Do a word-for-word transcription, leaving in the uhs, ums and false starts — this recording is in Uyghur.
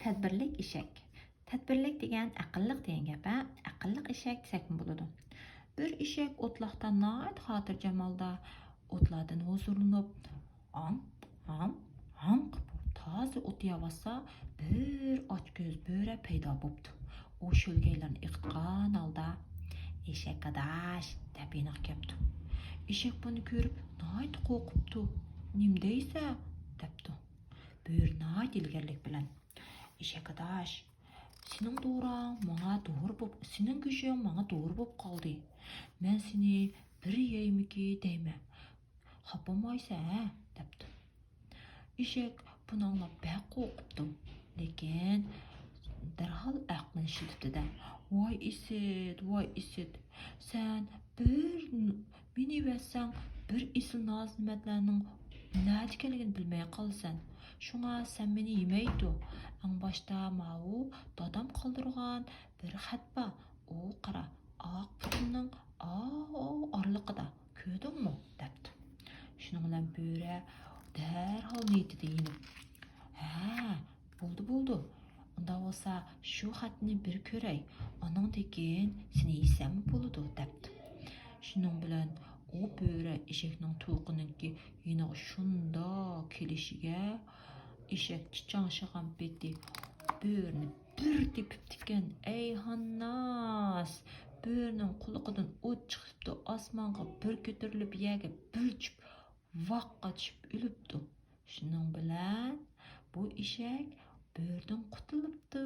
تەدبىرلىك ئېشەك. تەدبىرلىك دېگەن ئەقىللىق دېگەن گەپ، ھە؟ ئەقىللىق ئېشەك دېسەكمۇ بولىدۇ. بىر ئېشەك ئوتلاقتا ناھايىتى خاتىرجەم ھالدا ئوتلاردىن ھۇزۇرلىنىپ، ھام، ھام، ھام قىلىپ تازا ئوت يەۋاتسا، بىر ئاچكۆز بۆرە پەيدا بوپتۇ. ئۇ شۆلگەيلىرىنى ئېقىتقان ھالدا، «ئېشەك ئاداش» دەپ يېنىغا كەپتۇ. ئېشەك بۇنى كۆرۈپ ناھايىتى قورقۇپتۇ. «نېمە دەيسە؟» دەپتۇ. بۆرە ناھايىتى ھىيلىگەرلىك بىلەن، «ئېشەك ئاداش، سېنىڭ دوراڭ ماڭا دورا بوپ، سېنىڭ گۆشۈڭ ماڭا دورا بوپ قالدى. مەن سېنى بىر يەيمىكى دەيمەن. خاپىمايسەن ھە؟» دەپتۇ. ئېشەك بۇنى ئاڭلاپ بەك قورقۇپتۇ. لېكىن دەرھال ئەقلىنى ئىشلىتىپتۇ-دە، «ۋاي ئىسىت، ۋاي ئىسىت، سەن بىر ن-، مېنى يەۋەتسەڭ، بىر ئېسىل نازۇنېمەتلەرنىڭ نەدىكەنلىكىنى بىلمەي قالىسەن. شۇڭا سەن مېنى يېمەيتۇ. ئەڭ باشتا ماۋۇ دادام قالدۇرغان بىر خەت بار. ئۇ قارا، ئاق پۇتۇمنىڭ ئاۋۇ ئارىلىقىدا. كۆردۈڭمۇ؟» دەپتۇ. شۇنىڭ بىلەن بۆرە دەرھال نىيىتىدە يېنىپ، «ھە، بولدى، بولدى. ئۇنداق بولسا شۇ خەتنى بىر كۆرەي. ئانىڭدىن كېيىن سېنى يېسەممۇ بولىدۇ» دەپتۇ. شۇنىڭ بىلەن ئۇ بۆرە ئېشەكنىڭ تۇيىقىنىڭكى يېنىغا شۇنداق كېلىشىگە، ئېشەك چىچاڭشىغان پېتى بۆرىنى بىر تېپىپتىكەن. ئەي ھانناس! بۆرىنىڭ قۇلىقىدىن ئوت چىقىپتۇ، ئاسمانغا بىر كۆتۈرۈلۈپ، يەرگە بىر چۈشۈپ، ۋاققا چۈشۈپ ئۆلۈپتۇ. شۇنىڭ بىلەن بۇ ئېشەك بۆرىدىن قۇتۇلۇپتۇ.